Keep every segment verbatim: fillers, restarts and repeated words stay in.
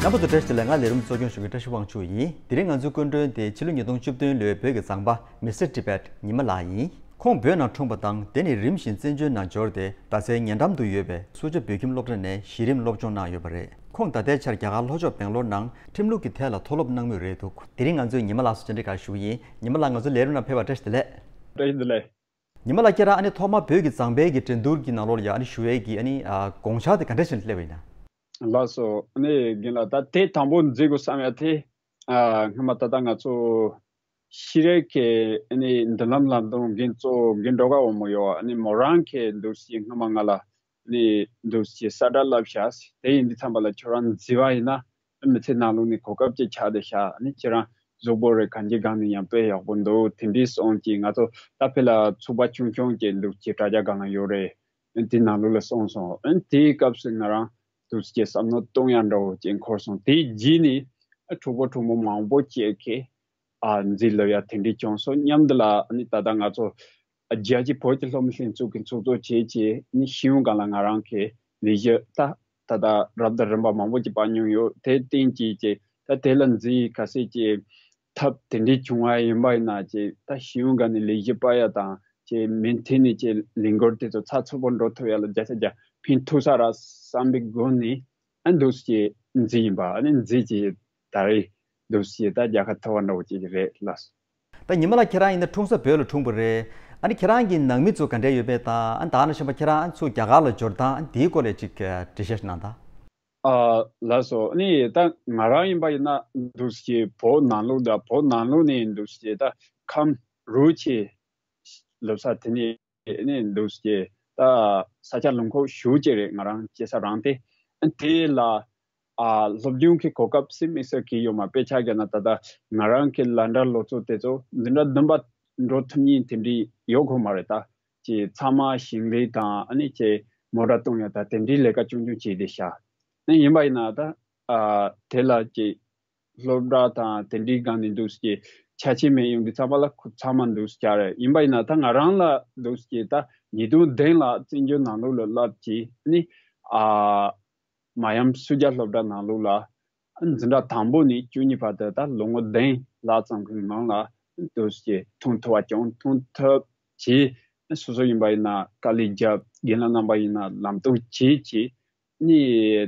རྣམ་པ་ཚོ་བཀྲ་ཤིས་བདེ་ལེགས། ང་ལས་རིམ་གཙོ་སྐྱོང་ཞུ་མཁན་བཀྲ་ཤིས་དབང་ཕྱུག་ཡིན། དེ་རིང་ང་ཚོའི་སྐུ་མགྲོན་དེ་ཕྱི་ལོ་ཉིས་སྟོང་བཅུ་བདུན་ལོའི་བོད་ཀྱི་མཛངས་པ་མི་སི་ཊར་ཊི་བེཊ་ཉི་མ་ལགས་ཡིན། ཁོང་བོད་ནང་འཁྲུངས་པ་དང་དེ་ནས་རིམ་བཞིན་བཙན་བྱོལ་ནང་འབྱོར་ཏེ་རྡ་སའི་ཉེ་འགྲམ་དུ་ཡོད་པའི་སུ་ཇཱ་བོད་ཁྱིམ་སློབ་གྲྭ་ནས་གཞི་རིམ་སློབ་སྦྱོང་གནང་ཡོད་པ་རེད། ཁོང་ད་ལྟའི་ཆར་རྒྱ་གར་ལྷོ་ཕྱོགས་སྦེང་ལོར་ནང་ཁྲིམས་ལུགས་ཀྱི་ཐད་ལ་མཐོ་སློབ་གནང་མུས་རེད་འདུག་དེ་རིང་ང་ཚོས་ཉི་མ་ལགས་སུ་བཅར་འདྲི་ཁག་ཞུ་གི་ཡིན། ཉི་མ་ལགས་ང་ཚོའི་ལས་རིམ་ནང་ཕེབས་པར་བཀྲ་ཤིས་བདེ་ལེགས། བཀྲ་ཤིས་བདེ་ལེགས། ཉི་མ་ལགས་ཁྱེད་རང་ཨ་ནི་ཐོག་མར་བོད་ཀྱི་མཛངས་པའི་གི་འགྲན་བསྡུར་གྱི་ནང་ལོགས་ལ་ཡ་ཨ་ནི་ཞུ་བའི་གི་ཨ་ནི་ཨ་དགོངས་འཆར་དེ་ག་འདྲ་ཞིག་སླེབས་པ་ཡིན་ན། ལགས་སོ། ཨ་ནི་རྒན་ལགས་ད་དེ་དང་པོ་མཛད་དགོས་བསམ་ཡ་དེ། ཨ་སྔ་མ་ད་ལྟ་ང་ཚོ་ཤེས་རིག་གི་ཨ་ནི་མདུན་ལམ་ལམ་སྟོན་འགན་གཙོ་བོ་རྒན་སྒྲོལ་དཀར་དབང་མོ་ཡོད། ཨ་ནི་མོ་རང་གི་འདུག་སེ་སྔ་མ་ང་ལ་ནི་འདུག་སེ་གསལ་བསྒྲགས་བསླབས་ཤག་དེ་ཡིན་དུས་ཙམ་པ་ལ་ཁྱོད་རང་མཛེས་པ་ཡིན་ན་མི་ཚེ་ནང་ལོགས་ནས་གོ་སྐབས་ཅིག་ཆགས་བསྡད་ཤག་ཨ་ནི་ཁྱེད་རང་གཟུགས་པོ་རེད་གང་ཅིའི་སྒང་ནས་ཡང་དཔེ་ཡག་པོ་འདུག་དེ་འདྲའི་གསུངས་ཀྱིས་ང་ཚོ་ད་ཕེ་ལ་ཚོགས་པ་ཆུང་ཆུང་ཅིག་འདུག་སེ་དྲ་རྒྱ་སྒང་ལ་ཡོད་རེད། ཨ་ནི་དེ་ནང་ལོགས་ལ་སོང་སོང་། ཨ་ནི་དེའི་སྐབས་སུ་ང་རང་འདུག་སེ་བསམ་བློ་གཏོང་ཡ་འདྲ་བོ་ཅིག་འཁོར་སོང་། དེའི་རྗེས་ནས་ཨ་གྲོགས་པོ་གྲོགས་མོ་མང་པོ་ཅིག་གིས་ཨ་མཛད་ལབ་ཡ་དེ་འདྲའི་བྱུང་སོང་། མཉམ་དུ་ལ་ཨ་ནི་ད་ལྟ་ང་ཚོ་རྒྱལ་སྤྱིའི་བོད་ཀྱི་སློབ་མ་ལྷན་ཚོགས་ཀྱི་ཚོགས་གཙོ་བྱས་བྱས་ཨ་ནི་ཤེས་ཡོན་སྒང་ལ་ང་རང་གི་ལས་གཞི་ད་ད་ལྟ་རབ་དང་རིམ་པ་མང་པོ་ཅིག་སྤར་མྱོང་ཡོད། དེ་སྟེང་གྱིས་ཀྱི་ད་དེ་ལ་མཛད་ཡི་ག་ཟེ་ཀྱི་ཐབས་དེ་འདྲའི་བྱུང་བ་ཡིན་པ་ཡིན་ན་ཀྱི་ད་ཤེས་ཡོན་སྒང་ནས་ལས་གཞི་སྤར་ཡ་དང་ཀྱི་མུ་མཐུད་ནས་ཀྱི་ལས་འགུལ་དེ་ཚོ་ཚགས་ཚུད་པོ་འགྲོ་ཐུབ་ཡ་ལ་བརྒྱ་ཆ་བརྒྱ་ཕན་ཐོགས་ས་རེད་བསམ་པའི་སྒོ་ནས་ཨ་འདུག་སེ་མཛད་ཡིན་པ། ཨ་ནི་མཛད་ཀྱི་ད་རེས་འདུག་སེ་ད་རྒྱལ་ཁ་ཐོབ་པ་འདྲ་བོ་ཅིག་རེད་ལགས། ད་ཉི་མ་ལགས་ཁྱེད་རང་ཡིན་ན་འཁྲུངས་ས་བོད་ལ་འཁྲུངས་པ་རེད། ཨ་ནི་ཁྱེད་རང་གི་ནང་མི་ཚོ་ག་འདྲས་ཡོད་པས་དང་ཨ་ནི་ད་ནང་བཞིན་པ་ཁྱེད་རང་ཨ་ཚུར་རྒྱ་གར་ལ་འབྱོར་སྟངས་ཨ་དེའི་སྐོར་ལ་ཅིག་འགྲེལ་བཤད་ཞིག་གནང་དང་། ཨ་ལགས་སོ། ཨ་ནི་ད་ང་རང་ཡིན་པ་ཡིན་ན་འདུག་སེ་བོད་ནང་ལོགས་དང་བོད་ནང་ལོགས་ནས་འདུག་སེ་ད་ཁམས་རུ་ཆེ་ལབ་ས་དེ་ནས་ནས་འདུག་སེ་ད་ས་ཆ་ལུང་ཁོག་ཞུ་ཅེ་རེད། ང་རང་སྐྱེས་ས་རང་དེ་དེ་ལ་ཨ་སློབ་སྦྱོང་གི་གོ་སྐབས་སེ་དམིགས་བསལ་གི་ཡོད་མ། དཔེ་ཆ་བརྒྱབ་ན་ད་ལྟ་ང་རང་གི་ལ་འདྲ་ལོ་ཚོད་དེ་ཚོ་འཛིན་གྲྭ་བདུན་པ་འགྲོ་ཐུབ་མཁན་དེ་འདྲའི་ཡོད་ཁོ་མ་རེད། ད་ཅེ་ཚང་མ་ཞིང་ལས་དང་ཨ་ནི་ཅེ་མོ་ཊ་གཏོང་ཡ་ད་དེ་འདྲའི་ལས་ཀ་ཆུང་ཆུང་བྱས་ཏེ་ཤག་ཨ་ནི་ཡིན་པ་ཡིན་ན་ད་ཨ་དེ་ལ་ཅེ་སློབ་གྲྭ་དང་དེ་འདྲའི་སྒང་ནས་འདུག་སེ་ཆ་ཆེ་མེད་ཡོང་དུས་ཚང་མ་ལ་ཁོ་ཚང་མ་འདུག་སེ་བྱ་རེད། ཡིན་པ་ཡིན་ན་ད་ང་རང་ལ་འདུག་སེ་ད་ཉིས་སྟོང་བདུན་ལ་བཙན་བྱོལ་ནང་ལོགས་ལ་བསླབ་ཀྱི་ནི་ཨ་མ་ཡམ་སུ་ཇཱ་སློབ་གྲྭ་ནང་ལོགས་ལ་འཛིན་གྲྭ་དང་པོ་ནས་བཅུ་གཉིས་བར་དུ་ད་ལོ་ངོ་བདུན་ལྷག་ཙམ་གྱི་ནང་ལ་འདུག་སེ་མཐོང་ཐུབ་པ་བྱུང་། མཐོང་ཐུབ་ཀྱི་སོ་སོ་ཡིན་པ་ཡིན་ན་དཀའ་ལས་བརྒྱབ། རྒན་ལགས་རྣམ་པ་ཡིན་ན་ལམ་སྟོན་བྱེད་ཀྱི་ནི་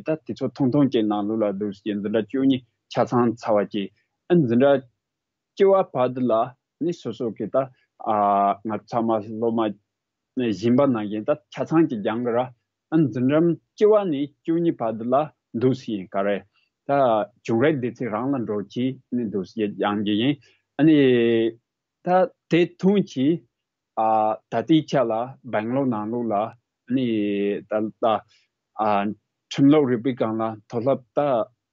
ད་དེ་ཚོ་ཐུང་ཐུང་ཅིག་ནང་ལོགས་ལ་འདུག་སེ་འཛིན་གྲྭ་བཅུ་གཉིས་ཆ་ཚང་ཚར་བ་ཅིག་ཨ་འཛིན་གྲྭ་བཅུ་པ་བར་དུ་ལ་ནི་སོ་སོ་གི་ད་ཨ་ང་ཚང་མ་སློབ་མ་གཞན་པ་ནང་བཞིན་ད་ཆ་ཚང་ཅིག་སྦྱང་གི་ར། ཨ་འཛིན་གྲྭ་བཅུ་པ་ནས་བཅུ་གཉིས་བར་དུ་ལ་འདུག་སེ་ཡིན་ག་རེ་ད་བྱུང་རབས་སྡེ་ཚན་རང་ལ་འགྲོ་གི་ནི་འདུག་སེ་སྦྱང་གི་ཡིན། ཨ་ནི་ད་དེ་ཐུང་གི་ཨ་ད་ལྟའི་ཆ་ལ་སྦེང་ལོར་ནང་ལོགས་ལ་ནི་ད་ལྟ་ཨ་ཁྲིམས་ལུགས་རིག་པའི་སྒང་ལ་མཐོ་སློབ་ད་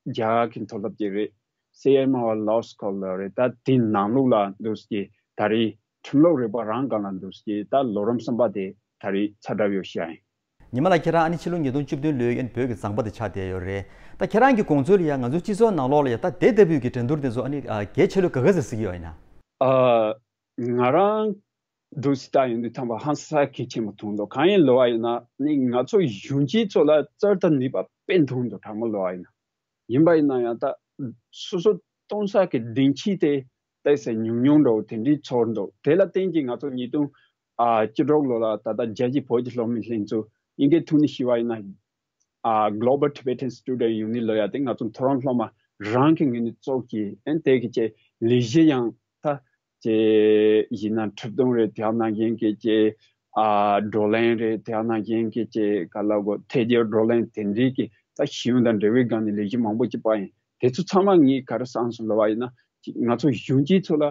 རྒྱ་གར་གྱི་མཐོ་སློབ་ཅིག་རེད། སི་ཨེམ་ཨོ་ལོ་སི་ཀུལ་ལ་རེད། ད་དེའི་ནང་ལོགས་ལ་འདུག་སེ་ད་རེས་ཁྲིམས་ལུགས་རིག་པ་རང་སྒང་ལ་འདུག་སེ་ད་ལོ་རིམ་གསུམ་པ་དེ་ད་རེས་ཚར་གྲབས་ཡོད་ཤག་ཡིན། ཉི་མ་ལགས་ཁྱེད་རང་ཨ་ནི་ཕྱི་ལོ་ཉིས་སྟོང་བཅུ་བདུན་ལོའི་ཨ་ནི་བོད་ཀྱི་མཛངས་པ་དེ་ཆགས་བསྡད་ཡོད་རེད། ད་ཁྱེད་རང་གི་དགོངས་ཚུལ་ལ་ཡང་ང་ཚོའི་སྤྱི་ཚོགས་ནང་ལོགས་ལ་ཡང་ད་དེ་ལྟ་བུའི་གི་འགྲན་བསྡུར་དེ་ཚོ་ཨ་ནི་ཨ་གལ་ཆེ་ལོས་ག་ག་ཟེ་ཟེར་གྱི་ཡོད་ཡིན་ན། ཨ་ང་རང་འདུག་སེ་ལྟ་ཡོང་དུས་ཙམ་པ་ཧང་སང་གལ་ཆེན་པོ་མཐོང་འདུག་གང་ཡིན་ལབ་པ་ཡིན་ན་ནི་ང་ཚོ་གཞོན་སྐྱེས་ཚོ་ལ་རྩལ་དང་ནུས་པ་དཔེ་མཐོང་འདུག་དྲང་མོ་ལབ་པ་ཡིན་ན། ཡིན་པ་ཡིན་ན་ཡང་ད་སོ་སོ་གཏོང་ས་གི་སྡིངས་ཆ་དེ་ཏོག་ཙམ་ཉུང་ཉུང་འདྲ་བོ་དེ་འདྲའི་ཚོར་འདུག་དེ་ལ་བརྟེན་གྱིས་ང་ཚོ་ཉིས་སྟོང་ཨ་བཅུ་དྲུག་ལོ་ལ་ད་ལྟ་རྒྱལ་སྤྱིའི་བོད་ཀྱི་སློབ་མའི་ལྷན་ཚོགས་དབྱིན་སྐད་ཐོག་ནས་ཞུས་པ་ཡིན་ན་ཨ་Global Tibetan Student Union ལབ་ཡ་དེ་ང་ཚོ་མཐོ་རིམ་སློབ་མ་རང་གི་ངོས་ནས་བཙུགས་ཀྱིས་ཨ་ནི་དེ་གི་ཅེ་ལས་གཞི་ཡང་ད་ཅེ་ཡིན་ན་འཁྲབ་སྟོན་རེད། དེ་ནང་བཞིན་གྱི་ཅེ་ཨ་བགྲོ་གླེང་རེད། དེ་ནང་བཞིན་གྱི་ཅེ་ག་ལ་གོ་ཐལ་སྦྱོར་བགྲོ་གླེང་དེ་འདྲའི་གི་ད་ཤེས་ཡོན་དང་འབྲེལ་བའི་སྒང་ནས་ལས་གཞི་མང་པོ་ཅིག་སྤར་ཡིན། དེ་ཚོ་ཚང་མ་ངས་ག་རེ་བསམ་སོང་ལབ་པ་ཡིན་ན་ཅིག་ང་ཚོ་གཞོན་སྐྱེས་ཚོ་ལ་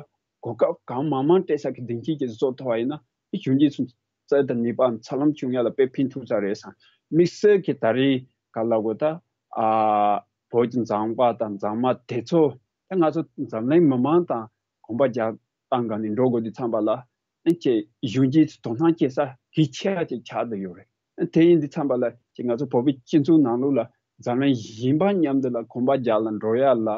གོ་སྐབས་གང་མང་མང་སྤྲད་ས་གི་སྡིངས་ཆ་ཅིག་བཟོ་ཐུབ་པ་ཡིན་ན་གཞོན་སྐྱེས་ཚོ་རྩལ་དང་ནུས་པའམ་ཚ་ལམ་བྱུང་ཡ་ལ་དཔེ་ཕན་ཐོགས་ས་རེད་བསམ། དམིགས་བསལ་གྱི་ད་རེས་ག་ལ་གོ་ད་ཨ་བོད་ཀྱི་མཛངས་པ་དང་མཛངས་མ་དེ་ཚོ་ད་ང་ཚོ་འཛམ་གླིང་མི་མང་དང་གོམ་པ་རྒྱག་སྟངས་སྒང་ནས་འགྲོ་དགོས་དུས་ཙམ་པ་ལ་ཨ་ཅེ་གཞོན་སྐྱེས་ཚོ་དོ་སྣང་སྐྱེ་ས་གལ་ཆེ་བ་ཅིག་ཆགས་བསྡད་ཡོད་རེད། དེ་ཡིན་དུས་ཙམ་པ་ལ་ཅིག་ང་ཚོ་བོད་པའི་སྤྱི་ཚོགས་ནང་ལོགས་ལ་འཛམ་གླིང་གཞན་པ་མཉམ་དུ་ལ་གོམ་པ་རྒྱག་ལ་འགྲོ་ཡ་ལ་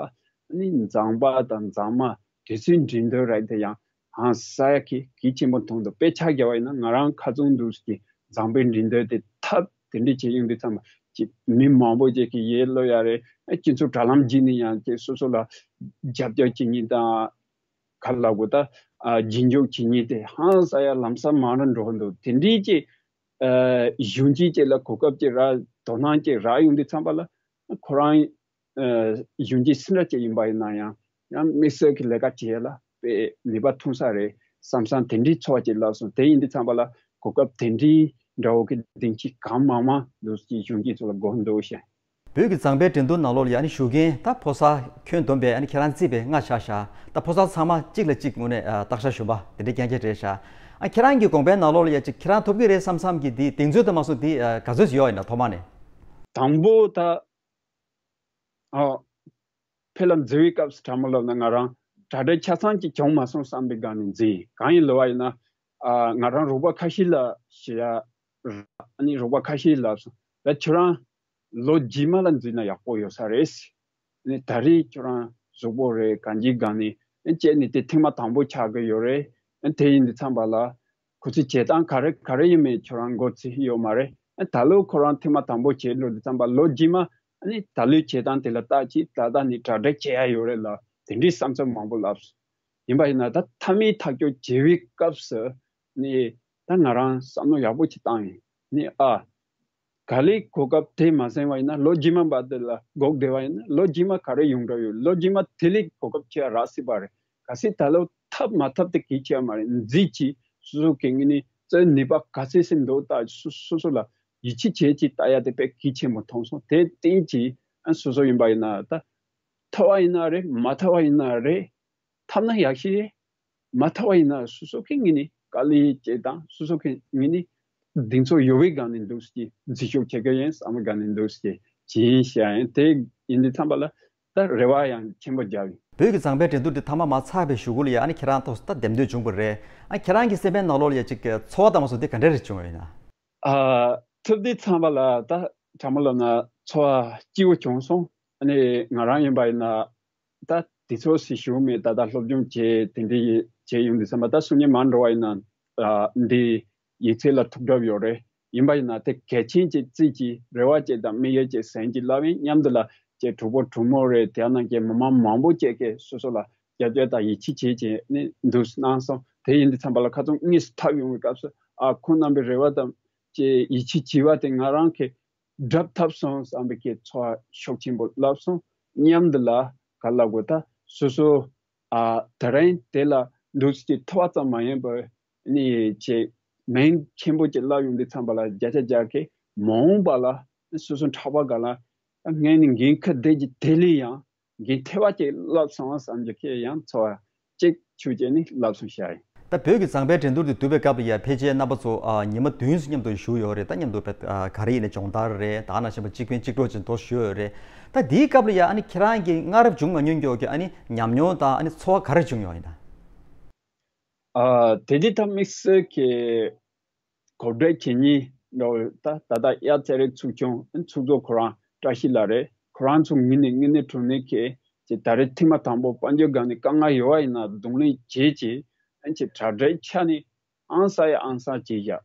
ནི་མཛངས་པ་དང་མཛངས་མ་དེ་ཚོའི་འགྲན་བསྡུར་རེད། དེ་ཡང་ཧང་སང་གི་གལ་ཆེན་པོ་མཐོང་འདུག་དཔེ་ཆ་བརྒྱབ་པ་ཡིན་ན་ང་རང་ཁ་ཚོན་འདུག་གི་མཛངས་པའི་འགྲན་བསྡུར་དེ་ཐབས་དེ་འདྲ་བྱེད་ཡོང་དུས་ཙམ་པ་ ཅིག་མི་མང་པོ་ཅིག་གིས་ཡིད་བློ་ཡ་རེད། སྤྱི་ཚོགས་དྲ་ལམ་བརྒྱུད་ནས་ཡང་ཅིག་སོ་སོ་ལ་རྒྱབ་སྐྱོར་བྱེད་མཁན་དང་། ག་ལ་གོ་ད་ཨ་རྗེས་འཇུག་བྱེད་མཁན་དེ་ཧང་སང་ཡ་ལམ་སང་མང་རུ་འགྲོ་གི་འདུག་དེ་འདྲའི་ཅིག་ཨ་གཞོན་སྐྱེས་ཅིག་ལ་གོ་སྐབས་ཅིག་རག་དོ་སྣང་ཅིག་རག་ཡོང་དུས་ཙམ་པ་ལ་ཁོ་རང་ཨ་གཞོན་སྐྱེས་སུ་འདྲ་ཅིག་ཡིན་པ་ཡིན་ན་ཡང་ཡང་དམིགས་བསལ་གྱི་ལས་ཀ་བྱེད་ཡ་ལ་དཔེ་ནུས་པ་ཐོན་ས་རེད་བསམ་བསམ་དེ་འདྲའི་ཚོར་བ་ཅིག་ལབ་སོང་། དེ་ཡིན་དུས་ཙམ་པ་ལ་གོ་སྐབས་དེ་འདྲའི་འདྲ་བོ་གི་སྡིངས་ཆ་གང་མང་མང་འདུག་ཅིག་གཞོན་སྐྱེས་ཚོ་ལ་དགོས་འདུག་ཤག་བོད་ཀྱི་མཛངས་པའི་འགྲན་བསྡུར་ནང་ལོགས་ལ་ཡ་ནི་ཞུགས་མཁན་ད་ཕོ་གསར་ཁྱོན་བསྡོམས་པས་ཨ་ནི་ཁྱེད་རང་བརྩིས་པའི་ལྔ་ཆགས་ཤག་ད་ཕོ་གསར་ཚང་མ་གཅིག་ལ་གཅིག་ངོས་ནས་ཨ་སྟག་ཤར་གཞོན་པ་དེ་འདྲའི་རྐྱང་རྐྱང་རེད་ཤག་ཨ་ཁྱེད་རང་གི་དགོངས་པའི་ནང་ལོགས་ལ་ཡ་ཅིག་ཁྱེད་རང་ཐོབ་ཀྱི་རེད་བསམ་བསམ་གྱི་འདི་གདེང་ཚོད་དུ་མ་སོང་འདི་ཨ་ག་ཚོད་ཡོད་ཡིན་ན་ཐོག་མ་ནས། དང་པོ་ད་ཨ་ཕེབས་ལ་འཛུལ་བའི་སྐབས་སུ་དྲ་མ་ལབ་ན་ང་རང་གྲ་སྒྲིག་ཆ་ཚང་གཅིག་བྱུང་མ་སོང་བསམ་པའི་སྒང་ནས་འཛུལ་ཡིན། གང་ཡིན་ལབ་པ་ཡིན་ན་ཨ་ང་རང་རོགས་པ་ཁ་ཤས་ལ་ཞུ་ཡ་ཨ་ནི་རོགས་པ་ཁ་ཤས་ལབ་སོང་། ད་ཁྱོད་རང་ལོ་རྗེས་མ་ལ་འཛུལ་ན་ཡག་པོ་ཡོད་ས་རེད། ནི་ད་རེས་ཁྱོད་རང་གཟུགས་པོ་རེད་གང་ཅིའི་སྒང་ནས་ཨེ་བྱས་ནས་དེ་ཐེངས་མ་དང་པོ་ཆགས་ཀྱི་ཡོད་རེད། ཨེ་དེ་ཡིན་དུས་ཙམ་པ་ལ་ཁོ་ཚོའི་བྱེད་སྟངས་ག་རེ་ག་རེ་ཡིན་མིན་ཁྱོད་རང་མགོ་ཚོད་ཡོད་མ་རེད། ཨེ་ད་ལོ་ཁོ་རང་ཐེངས་མ་དང་པོ་བྱས་འགྲོ་དུས་ཙམ་པ་ལོ་རྗེས་མ་ཨ་ནི་ད་ལོའི་བྱེད་སྟངས་དེ་ལ་བལྟ་ཅིག་ད་ལྟ་ནས་གྲ་སྒྲིག་བྱེད་ཡ་ཡོད་རེད་ལ་དེ་འདྲའི་བསམ་ཚུལ་མང་པོ་ལབ་སོང་། ཡིན་པ་ཡིན་ན་ད་མཐའ་མའི་ཐག་གཅོད་བྱེད་པའི་སྐབས་སུ་ནི་ད་ང་རང་བསམ་བློ་ཡག་པོ་ཅིག་བཏང་ཡིན། ནི་ཨ། ག་ལེ་གོ་སྐབས་དེ་མ་ཟིན་པ་ཡིན་ན་ལོ་རྗེས་མ་འབའ་དེ་ལ་སྒུག་བསྡད་པ་ཡིན་ན་ལོ་རྗེས་མ་ག་རེ་ཡོང་འདྲ་ཡོད། ལོ་རྗེས་མ་དེ་ལས་གོ་སྐབས་ཆེ་བ་རག་སྲིད་པ་རེད། གལ་སྲིད་ད་ལོ་ཐབས་མ་ཐབས་དེ་གལ་ཆེ་བ་མ་རེད། འཛིན་གྱིས་སོ་སོ་གི་ངོས་ནས་རྩལ་ནུས་པ་ག་ཚད་ཟིན་འདུག་ད་སོ་སོ་སོ་ལ་ཡིད་ཆེས་བྱེད་ཀྱི་ལྟ་ཡ་དེ་དཔེ་གལ་ཆེན་པོ་མཐོང་སོང་། དེ་རྟེན་གྱིས་ཨ་སོ་སོ་ཡིན་པ་ཡིན་ན་ད་ཐོབ་པ་ཡིན་ན་རེད། མ་ཐོབ་པ་ཡིན་ན་རེད། ཐོབ་ན་ཡག་ཤོས་རེད། མ་ཐོབ་པ་ཡིན་ན་སོ་སོ་གི་ངོས་ནས་དཀའ་ལས་བྱས་དང་སོ་སོ་གི་ངོས་ནས་གདེང་ཚོད་ཡོད་པའི་སྒང་ནས་འདུག་སེ་འཛུལ་ཞུགས་བྱེད་ཀྱི་ཡིན་བསམ་པའི་སྒང་ནས་འདུག་སེ་བྱས་ཡིན་ཤག་ཡིན། དེ་ཡིན་དུས་ཙམ་པ་ལ་ད་རེ་བ་ཡང་ཆེན་པོ་བརྒྱབ་ཡིན། བོད་ཀྱི་མཛངས་པའི་འགྲན་བསྡུར་དེ་མཐའ་མ་མ་ཚར་བའི་གཞུག་གུ་ལ་ཡ་ཨ་ནི་ཁྱེད་རང་ཐོག་ད་འདེམས་ཐོན་བྱུང་བ་རེད། ཨ་ཁྱེད་རང་གི་སེམས་པའི་ནང་ལོགས་ལ་ཡ་ཅིག་ཚོར་བ་དང་མ་སོང་དེ་ག་འདྲ་རེ་བྱུང་བ་ཡིན་ན། ཨ། ཐུབ་དུས་ཙམ་པ་ལ་ད་དྲང་མོ་ལབ་ན་ཚོར་བ་སྐྱིད་པོ་བྱུང་སོང་། ཨ་ནི་ང་རང་ཡིན་པ་ཡིན་ན་ད་དུས་ཚོད་ཞིག་ཞུ་མེད། ད་ལྟ་སློབ་སྦྱོང་བྱས་དེ་འདྲའི་བྱས་ཡོང་དུས་ཙམ་པ་ད་སུ་ཉིད་མ་འགྲོ་བ་ཡིན་ན་ཨ་འདི་ཡིག་ཚད་ལ་ཐུགས་གྲབས་ཡོད་རེད། ཡིན་པ་ཡིན་ན་དེ་གལ་ཆེན་གྱི་རྩིས་ཀྱི་རེ་བ་བཅས་དང་དམིགས་ཡུལ་བཅས་ཟིན་གྱི་ལབ་ཡིན། མཉམ་དུ་ལ་ཀྱི་གྲོགས་པོ་གྲོགས་མོ་རེད། དེ་ནང་གི་མི་མང་མང་པོ་བཅས་ཀྱིས་སོ་སོ་ལ་རྒྱབ་སྐྱོར་དང་ཡིད་ཆེས་བྱེད་ཀྱི་ནི་འདུག་གནང་སོང་། དེ་ཡིན་དུས་ཙམ་པ་ལ་ཁ་ཚོན་དངོས་སུ་འཐབ་ཡོང་བའི་སྐབས་སུ་ཨ་ཁོང་རྣམ་པའི་རེ་བ་དང་ཀྱི་ཡིད་ཆེས་བྱས་པ་དེ་ང་རང་གི་སྒྲུབ་ཐུབ་སོང་བསམ་པའི་ཀྱི་ཚོར་བ་ཤུགས་ཆེན་པོ་ལབ་སོང་། མཉམ་དུ་ལ་ག་ལ་གོ་ད་སོ་སོ་ཨ་དེ་རིང་དེ་ལ་འདུག་སེ་ཐོབ་པ་ཙམ་མ་ཡིན་པར་ནི་ཅེ་མིང་ཆེན་པོ་ཅིག་ལབ་ཡོང་དུས་ཙམ་པ་ལ་བརྒྱ་ཆ་བརྒྱ་གི་མ་འོངས་པ་ལ་སོ་སོ་འཁྲབ་པ་ག་ལ་ངས་ནི་འགན་ཁུར་བསྡད་ཀྱི་དེ་ལས་ཡང་འགན་ཐེ་བ་ཅིག་ལབ་སོང་བསམ་རྒྱུ་ཁྱེད་ཡང་ཚོར་བ་ཅིག་ཆུ་ཅེ་ནི་ལབ་སོང་ཤག་ཡིན། ད་བོད་ཀྱི་མཛངས་པའི་འགྲན་བསྡུར་དེ་བསྡུ་བའི་སྐབས་ལ་ཡ་ཕལ་ཆེར་རྣམ་པ་ཚོ་ཨ་ཉི་མ་བདུན་ཙམ་མཉམ་དུ་བཞུགས་ཡོད་རེད། ད་མཉམ་དུ་བས་ཨ་ག་རེ་ཡིན་ནའི་སྦྱོང་བརྡར་རེད། ད་ནང་བཞིན་པ་གཅིག་ཕན་གཅིག་གྲོགས་ཅན་དུ་ཞུས་ཡོད་རེད། ད་དེའི་སྐབས་ལ་ཡ་ཨ་ནི་ཁྱེད་རང་གི་སྔ་རབས་བྱུང་མ་མྱོང་མཁན་གྱི་ཨ་ནི་ཉམས་མྱོང་དང་ཨ་ནི་ཚོར་བ་ག་རེ་བྱུང་ཡོད་ཡིན་ན། ཨ་དེ་དུས་ད་དམིགས་བསལ་གྱི་གོ་སྒྲིག་བྱེད་མཁན་འདྲ་བོ་ད་ད་ལྟ་དབྱར་ཚན་རིག་ཚོགས་ཆུང་ཚོགས་གཙོ་ཁོ་རང་བཀྲ་ཤིས་ལགས་རེད། ཁོ་རང་ཚོ་ངོས་ནས་དངོས་གནས་དྲང་གནས་ཀྱི་ཅིག་ད་རེས་ཐེངས་མ་དང་པོ་དཔལ་འབྱོར་སྒང་ནས་དཀའ་ངལ་ཡོད་པ་ཡིན་ན་གདོང་ལེན་བྱེད་ཅིག་ཨ་ཅིག་གྲ་སྒྲིག་ཆ་ནས་ཨང་ས་ཡ་ཨང་ས་བྱས་བཞག་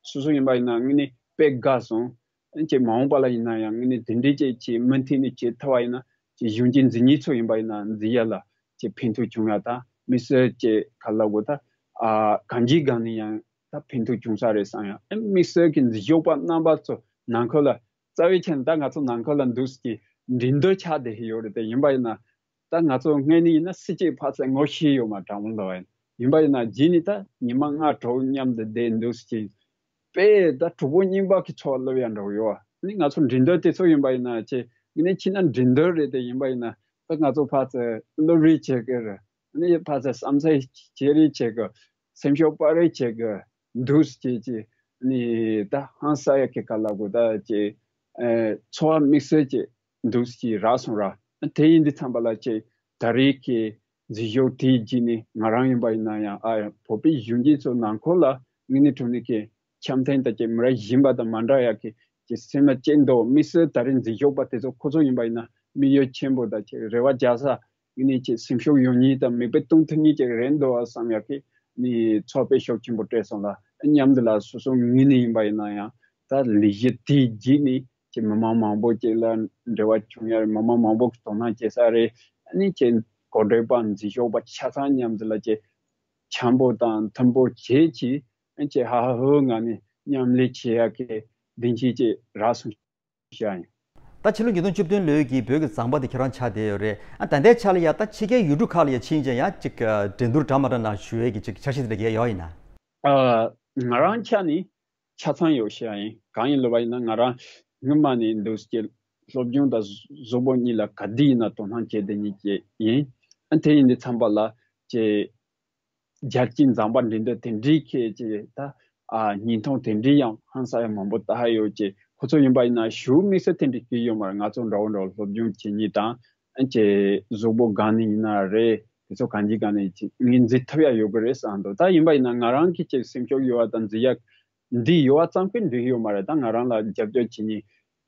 སོ་སོ་ཡིན་པ་ཡིན་ན་དངོས་གནས་དཔེ་དགའ་སོང་། ཨ་ཅིག་མ་འོངས་པ་ལ་ཡིན་ན་ཡང་དངོས་གནས་དེ་འདྲའི་ཅིག་ཅིག་མུ་མཐུད་ནས་བྱེད་ཐུབ་པ་ཡིན་ན་ཅིག་གཞོན་སྐྱེས་འཛིན་གྲྭ་ཚོ་ཡིན་པ་ཡིན་ན་འཛིན་ཡ་ལ་ཅིག་ཕན་ཐོགས་བྱུང་ཡ་དང་དམིགས་བསལ་ཅིག་ག་ལ་གོ་ད་ཨ་གང་ཅིའི་སྒང་ནས་ཡང་ད་ཕན་ཐོགས་བྱུང་ས་རེད་བསམ་ཡ། ཨ་དམིགས་བསལ་གྱི་འཛིན་སྐྱོང་པ་རྣམ་པ་ཚོ་ནང་ཁུལ་ལ་རྩ་བའི་ཆ་ནས་ད་ང་ཚོ་ནང་ཁུལ་ལ་འདུག་སེ་འགྲན་བསྡུར་ཆགས་བསྡད་ཡོད་རེད་དེ། ཡིན་པ་ཡིན་ན་ད་ང་ཚོ་སྔོན་ནས་ཡིན་ན་སྲིད་སྐྱེས་ཕར་ཚུར་ངོ་ཤེས་ཡོད་མ་དྲང་མོ་ལབ་ཡིན། ཡིན་པ་ཡིན་ན་རྗེས་ནས་ད་ཉི་མ་ལྔ་དྲུག་མཉམ་དུ་བསྡད་འདུག་སེ་དཔེ་ད་གྲོགས་པོ་རྙིང་པ་གི་ཚོར་བ་སླེབས་ཡ་འདྲ་བོ་ཡོད་བ། ནི་ང་ཚོ་འགྲན་བསྡུར་དེ་ཚོ་ཡིན་པ་ཡིན་ན་ཅེ་ངས་ནས་ཕྱིན་ན་འགྲན་བསྡུར་རེད་དེ། ཡིན་པ་ཡིན་ན་ད་ང་ཚོ་ཕར་ཚུར་བློ་རེས་བྱེད་ཀྱི་རེད། ནི་ཕར་ཚུར་བསམ་ཚུལ་བརྗེ་རེས་བྱེད་ཀྱི་སེམས་ཤུགས་སྤར་རེས་བྱེད་ཀྱི་འདུག་སེ་ཅེ་ནི་ད་ཧང་སང་ཡ་གི་ག་ལ་གོ་ད་ཅེ་ཚོར་བ་དམིགས་བསལ་ཅེ་འདུག་སེ་རག་སོང་ར། དེ་ཡིན་དུས་ཙམ་པ་ལ་ཅེ་ད་རེས་ཀྱི་འཛིན་སྐྱོང་དེའི་རྗེས་ནས་ང་རང་ཡིན་པ་ཡིན་ན་ཡང་ཨ་ཡ་བོད་པའི་གཞོན་སྐྱེས་ཚོ་ནང་ཁུལ་ལ་དངོས་གནས་དྲང་གནས་ཀྱི་འཆམ་མཐུན་དང་ཀྱི་མི་རབས་གཞོན་པ་དང་མ་འདྲ་ཡག་གི་ཀྱི་སེམས་ལ་སྐྱེ་འདུག་དམིགས་བསལ་ད་རེས་འཛིན་སྐྱོང་པ་དེ་ཚོ་ཁོ་ཚོ་ཡིན་པ་ཡིན་ན་དམིགས་ཡུལ་ཆེན་པོ་དང་ཀྱི་རེ་བ་རྒྱག་ས་དངོས་གནས་ཀྱི་སེམས་ཤུགས་ཡོད་མཁན་དང་མིག་དཔེ་གཏོང་ཐུབ་མཁན་ཅིག་རེད་འདུག་བསམ་ཡག་གི་ནི་ཚོར་དཔེ་ཤུགས་ཆེན་པོ་སྤྲད་སོང་ལ། མཉམ་དུ་ལ་སོ་སོ་ངོས་ནས་ཡིན་པ་ཡིན་ན་ཡང་ད་ལས་གཞི་དེའི་རྗེས་ནས་ ཅིག་མི་མང་མང་པོ་ཅིག་ལ་འབྲེལ་བ་བྱུང་ཡ་རེད། མི་མང་མང་པོ་གིས་དོ་སྣང་བྱེད་ས་རེད། ཨ་ནི་ཅིག་གོ་སྒྲིག་པ་འཛིན་སྐྱོང་པ་ཆ་ཚང་མཉམ་དུ་ལ་ཅིག་འཆམ་པོ་དང་མཐུན་པོ་བྱེད་ཅིག་ཨ་ཅིག་ཧ་ཧ་ཧུ་ངང་ནས་མཉམ་ལས་བྱེད་ཡ་གི་སྡིངས་ཆ་ཅིག་རག་སོང་ཤག་ཡིན། ད་ཕྱི་ལོ་ཉིས་སྟོང་བཅུ་བདུན་ལོའི་གི་བོད་ཀྱི་ཛམ་བྷ་དེ་ཁྱེད་རང་ཆགས་བསྡད་ཡོད་རེད། ཨ་ད་ལྟའི་ཆ་ལ་ཡ་ད་ཕྱི་རྒྱལ་ཡུལ་གྲུ་ཁག་ལ་ཡ་ཕྱིན་ཅིང་ཡ་ཅིག་འགྲན་བསྡུར་འདྲ་མ་འདྲ་ནང་ཞུགས་ཡས་ཀྱི་ཅིག་འཆར་གཞི་དེ་འདྲ་གས་ཡོད་ཡིན་ན། ཨ། ང་རང་ཆ་ནས་ཆ་ཚང་ཡོད་ཤག་ཡིན། གང་ཡིན་ལབ་པ་ཡིན་ན་ང་རང་སྔོན་མ་ནས་འདུག་སེ་སློབ་སྦྱོང་དང་གཟུགས་པོ་གཉིས་ལ་ག་དུས་ཡིན་ན་དོ་སྣང་བྱེད་བསྡད་མཁན་ཅིག་ཡིན། ཨ་དེ་ཡིན་དུས་ཙམ་པ་ལ་ཅིག་རྒྱལ་སྤྱིའི་ཛམ་བྷ་འགྲན་བསྡུར་དེ་འདྲའི་ཁེ་ཅིག་ད་ཨ་བརྙན་ཐུང་དེ་འདྲའི་ཡང་ཧང་སང་ཡང་མང་པོ་ལྟ་ཡོད་ཅིག་ཁོ་ཚོ་ཡིན་པ་ཡིན་ན་ཞུ་དམིགས་བསལ་དེ་འདྲའི་སྐྱེ་ཡོད་མ་རེད། ང་ཚོ་འདྲ་བོ་འདྲ་བོ་སློབ་སྦྱོང་བྱེད་མཁན་དང་ཨ་ཅིག་གཟུགས་པོ་སྒང་ནས་ཡིན་ན་རེད། དེ་ཚོ་གང་ཅིའི་སྒང་ནས་ཅིག་ངས་འཛིན་ཐུབ་ཡ་ཡོད་གི་རེད་བསམ་འདུག་ད་ཡིན་པ་ཡིན་ན་ང་རང་གི་ཅིག་སེམས་ཤུགས་ཡོད་པ་དང་འཛིན་ཡ་འདི་ཡོད་པ་ཙམ་གྱིས་འགྲིག་ཡོད་མ་རེད། ད་ང་རང་ལ་རྒྱབ་སྐྱོར་བྱེད་མཁན་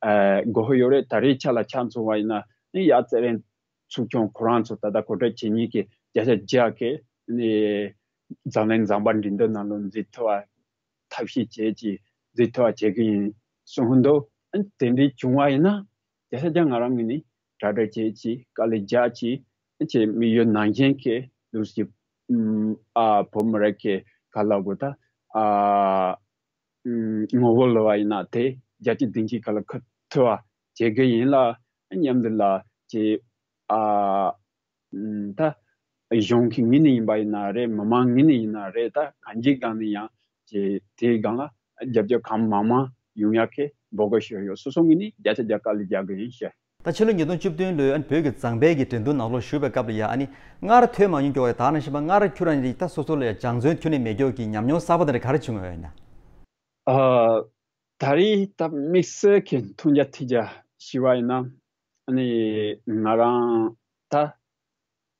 ཨ་དགོས་ཡོད་རེད། ད་རེས་ཆ་ལ་ཆ་མཚོན་པ་ཡིན་ན་ནི་ཡ་རྩེད་རན་ཚུགས་ཆུང་ཁོ་རང་ཚོ་ད་ལྟ་གོ་སྒྲིག་བྱེད་མཁན་གྱི་བརྒྱ་ཆ་བརྒྱ་གིས་ནི་འཛམ་གླིང་ཛམ་བྷ་འགྲན་བསྡུར་ནང་ལ་འཛུལ་ཐུབ་པ་ཐབས་ཤེས་བྱེད་ཀྱི་འཛུལ་ཐུབ་པ་བྱེད་ཀྱི་ཡིན་གསུངས་འདུག་ཨ་དེ་འདྲའི་བྱུང་བ་ཡིན་ན་བརྒྱ་ཆ་བརྒྱ་ང་རང་ངོས་ནས་གྲ་སྒྲིག་བྱེད་ཀྱི་དཀའ་ལས་རྒྱག་ཀྱི་ཨ་ཅེ་དམིགས་ཡུལ་ནང་བཞིན་གྱི་འདུག་སེ་ཨ་བོད་མི་རིགས་ཀྱི་ག་ལབ་དགོས་ད་ཨ། ཨུམ། ངོ་བོ་ལབ་པ་ཡིན་ན་དེ་རྒྱལ་སྤྱིའི་སྡིངས་ཆའི་ཁ་ལ་ཁུར་ཐུབ་པ་བྱེད་དགོས་ཡིན་ལ། མཉམ་དུ་ལ་ཅིག་ཨ། ཨུམ། ད་གཞུང་གི་ངོས་ནས་ཡིན་པ་ཡིན་ན་རེད། མི་མང་ངོས་ནས་ཡིན་ན་རེད། ད་གང་ཅིའི་སྒང་ནས་ཡང་ཅིག་དེའི་སྒང་ལ་རྒྱབ་སྐྱོར་གང་མང་མང་ཡོང་ཡག་གི་འབོད་སྐུལ་ཞུ་ཡོད། སོ་སོ་ངོས་ནས་བརྒྱ་ཆ་བརྒྱ་དཀའ་ལས་རྒྱག་གི་ཡིན་ཞེས། ད་ཕྱི་ལོ་ཉིས་སྟོང་བཅུ་བདུན་ལོའི་ཨ་ནི་བོད་ཀྱི་ཛམ་བྷའི་གི་འགྲན་བསྡུར་ནང་ལོགས་ཞུགས་པའི་སྐབས་ལ་ཡ་ཨ་ནི་སྔར་ཐོས་མ་མྱོང་མཁན་ཡོད་རེད། ད་ནང་བཞིན་པ་སྔར་ཁྱོད་རང་གིས་ད་སོ་སོ་ལ་ཡ་སྦྱང་བརྩོན་ཁྱོན་ནས་མེད་མཁན་གྱི་ཉམས་མྱོང་གསར་པ་དེ་འདྲ་ག་རེ་བྱུང་ཡོད་ཡིན་ན། ཨ། ད་རེས་ད་དམིགས་བསལ་གྱི་མཐོང་རྒྱ་ཐོས་རྒྱ་ཞུས་པ་ཡིན་ན། ཨ་ནི་ང་རང་ད་